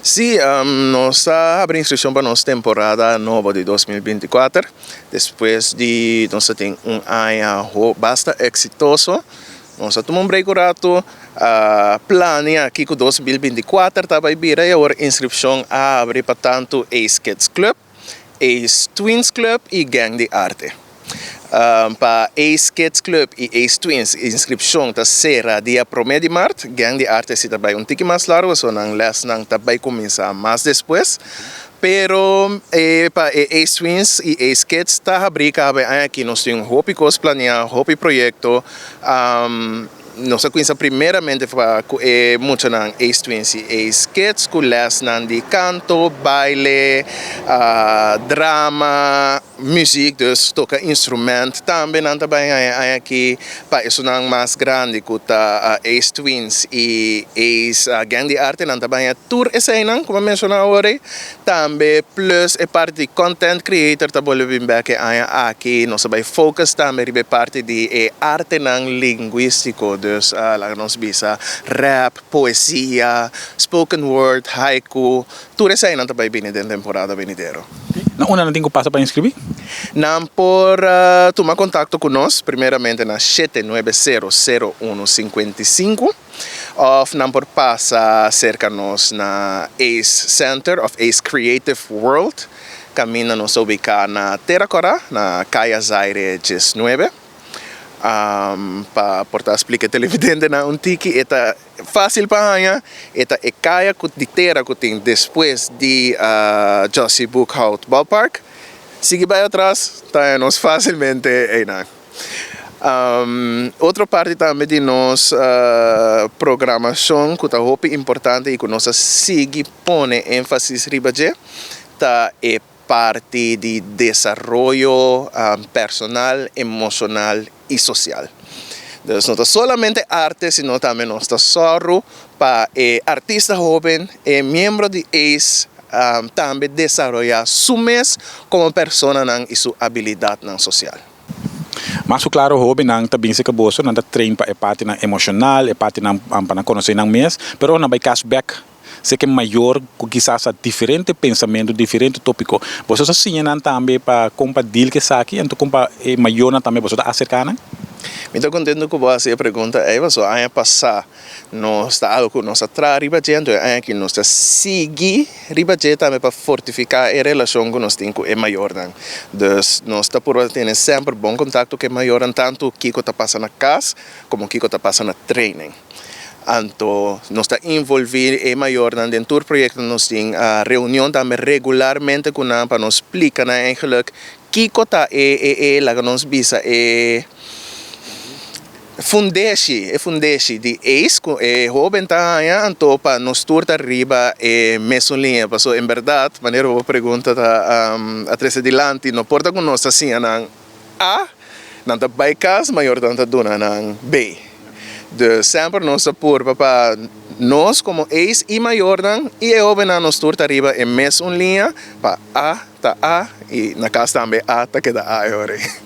Si, nos a habri inscripcion pa nos temporada nobo di 2024. Despues di nos tin un aña basta exitoso, nos a tuma un break un rato, plania kico 2024 ta bay bira y awor inscripcion a habri pa tanto Ace Kids Club, Ace Twins Club y Gang di Arte. Pa Ace Kids Club y Ace Twins, inscripcion ta cera dia 1 di maart. Gang di Arte si ta bay un tiki mas largo, so nan lesnan ta bay cuminsa mas despues. Pero pa Ace Twins y Ace Kids ta habri caba. Aki nos tin hopi cos plania, hopi proyecto. Nos a cuminsa primeramente pa muchanan Ace Twins y Ace Kids cu lesnan di canto, baile, drama, muziek, dus toca instrument. Tambe nan tambe aki pa esnan mas grandi cu ta Ace Twins y Ace Gang di Arte, nan tambe tur eseynan, como menciona awor. Tambe plus e parti di content creator ta bolbe bin back aki. Nos bay focus tambe riba parti di e artenan linguistico, dus laga nos bisa rap, poesia, spoken word, haiku, tur eseynan tambe bin den temporada venidero. Na unda nan tin cu pasa pa inscribi? Nan por tuma contacto cu nos, primeramente na 790-0155, of nan por pasa cerca nos na Ace Center of Ace Creative World, caminda nos ubica na Terra Cora, na Caya Zaire 19. Pa por ta splica televidentenan un tiki, e ta facil pa haña, e ta e caya di tera cu tin despues di Josie Boekhout Ballpark. Sigui bay atras, ta nos facilmente eynan. Otro parti tambe di nos programacion cu ta hopi importante y cu nos a sigui pone enfasis riba dje, ta e parti di desaroyo personal, emocional y social. Dus no ta solamente arte, sino tambe nos ta zorg pa e artista hoben y miembro di ACE tambe desaroya su mes como persona y su habilidad social. Mas claro, hobennan ta bin serca boso, nan ta train pa e parti nan emocional, e parti nan pa nan conoce nan mes, pero nan bay cas back serca mayor cu kisas diferente pensamento, diferente topico. Boso ta siña nan tambe pa con pa deal cu esaki, anto con pa e mayor nan tambe boso ta acerca nan? Mi ta contento cu bo a haci e pregunta ey, paso aña pasa nos ta algo cu nos a traha riba dje, anto aki nos ta sigui riba dje tambe pa fortifica e relacion cu nos tin cu e mayornan. Dus nos ta por tin semper bon contacto cu e mayornan, tanto kico ta pasa na cas como kico ta pasa na training. Anto nos ta envolvi e mayornan den tur proyecto. Nos tin reunion tambe regularmente cu nan pa nos splica nan eigenlijk kico ta e, laga nos bisa, e fundeshi, e fundeshi di ACE cu e hoben ta haña, anto pa nos tur ta riba e mesun liña. Paso en berdad, manera bo pregunta ta a trece dilanti, no por ta cu nos siña nan A, nan ta bay cas, mayornan ta duna nan B. Dus semper nos ta purba pa nos como ACE y mayornan y e hobennan, nos tur ta riba e mesun liña, pa A ta A y na cas tambe A ta keda A.